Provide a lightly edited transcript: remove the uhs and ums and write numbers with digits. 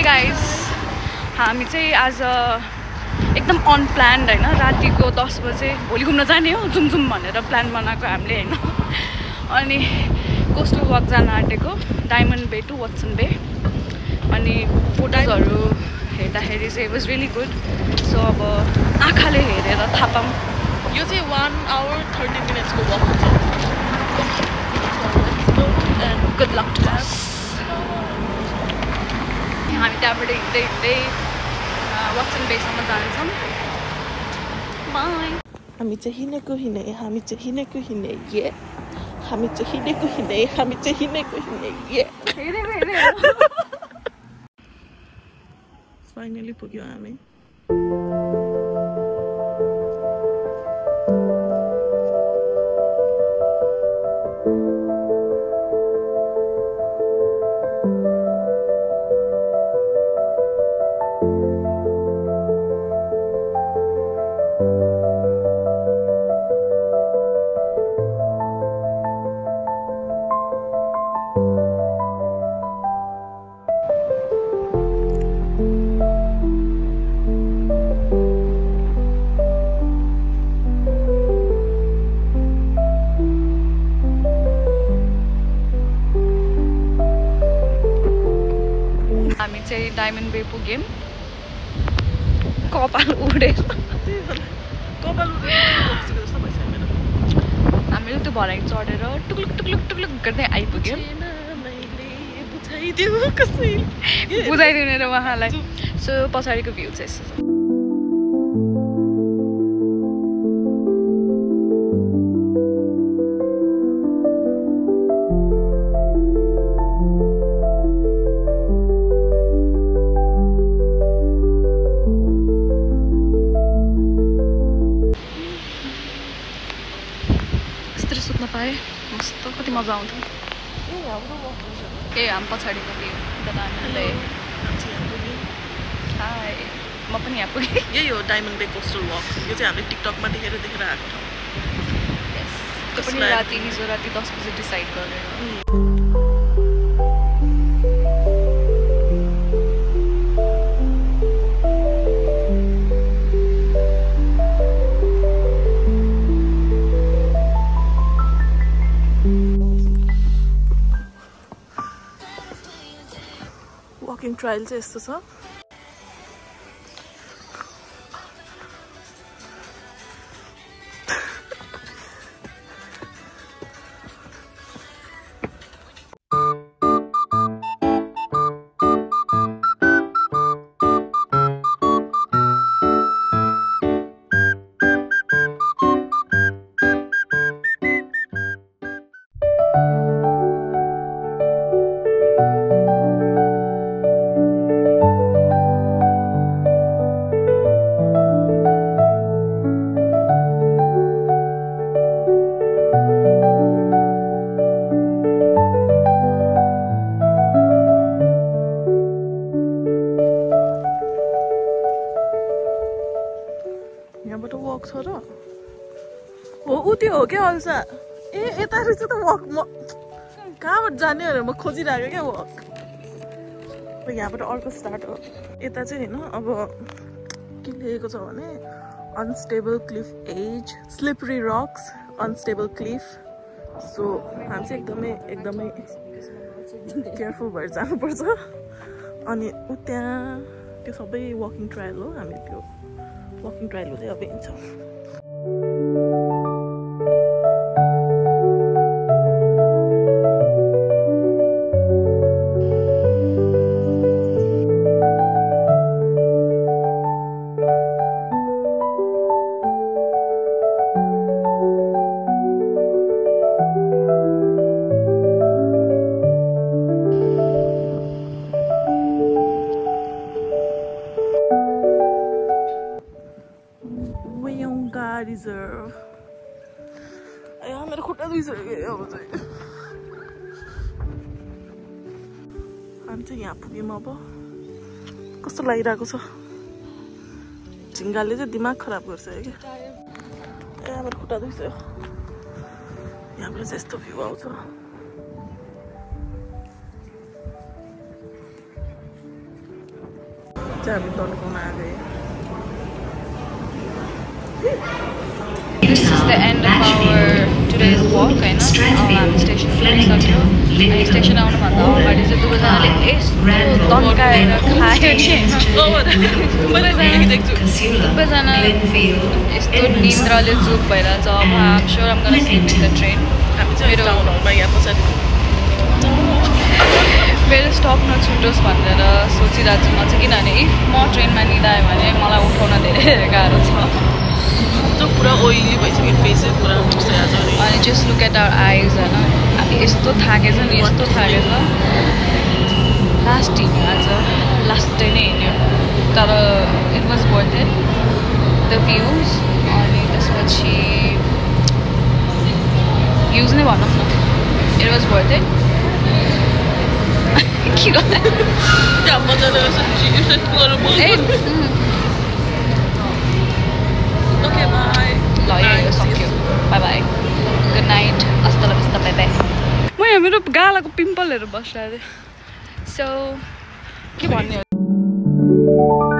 guys हामी चाहिँ आज एकदम अनप्लान्ड होइन रातिको 10 बजे भोलि घुम्न जाने हो जुम भनेर प्लान बनाएको हामीले होइन अनि कोस्टल वक जान आँटेको डायमन्ड बे टु वाटसन बे अनि फोटोजहरू हेर्दाखेरि चाहिँ वाज रियली गुड सो अब आँखाले हेरेर थाहा पाऊँ यो चाहिँ 1 hour 30 minutes को वक हुन्छ गुड लक टु अस हामी त्यहाँबाट हिँड्दै वाटसन बेसम्म जान्छौँ बाई हामी चाहिँ हिँडेको हिँडे फाइनली पुग्यो हामी डायमन्ड बे पुग्यौँ कपाल उडेर हामीले त्यो भराइ चढेर टुक्लुक गर्दै आइपुग्यौँ बुझाइदिउने र उहाँलाई सो पछाडिको भ्यू चाहिँ यस्तो छ मस्त कति मजा आउँथ्यो ए हामी पछाडिको भ्यू हाई म पनि यहाँ पुगेँ यही हो डायमन्ड बे कोस्टल वक यो चाहिँ हामीले टिकटकमा देखेर आएको ठाउँ त्यो पनि हिजो राति 10 बजे डिसाइड गरेर वकिङ ट्रायल चाहिँ यस्तो छ वक छ र हो उ त्यो हो क्या अल्सा ए यता रहेछ त वक म कहाँबाट जाने भनेर म खोजिरहेको क्या वक यहाँबाट अर्को स्टार्ट हो यता चाहिँ होइन अब के लेखेको छ भने unstable cliff edge slippery rocks unstable cliff so हामी चाहिँ एकदमै केयरफुल भएर जानुपर्छ अनि उ त्यहाँ त्यो सबै वकिङ ट्रायल हो हामी त्यो वकिङ ट्रायल हुँदै अब हिँड्छौँ रिजर्भ मेरो खुट्टा दुइसक्यो अब चाहिँ हामी चाहिँ यहाँ पुग्यौँ अब कस्तो लागिरहेको छ झिङ्गाले चाहिँ दिमाग खराब गर्छ क्या मेरो खुट्टा दुइसक्यो यहाँबाट चाहिँ यस्तो भ्यू आउँछ चाहिँ हामी तन्काउन आएको This is the end of our today's walk, होइन हामी स्टेसन पुगिसक्यो अनि स्टेसन आउनुभन्दा अगाडि चाहिँ दुवैजनाले यस्तो तन्काएर खायो नि दुवैजना यस्तो निन्द्राले चुप भइरहेछ अब आम स्योर आम गना स्लिप इन द ट्रेन मेरो स्टप नछुटोस् भनेर सोचिरहेको छु म चाहिँ किनभने इफ म ट्रेनमा निदाएँ भने मलाई उठाउन धेरै गाह्रो छ पुरा ओइली भइसक्यो फेसै पुरा अनि जस्ट लुक एट आवर आइज होइन हामी यस्तो थाकेछ नि यस्तो थाकेछ लास्ट हिँड्यो आज लास्ट डे नै हिँड्यो तर it was worth it the views अनि त्यसपछि भ्युज नै भनौँ न इट वाज वर्थ इट ल यो सक्यो बाई बाई गुड नाइट हस्ता ल बस्ता बाई बाई म यहाँ मेरो गालाको पिम्पलहरू बसिरहेको थिएँ सो के भन्ने हो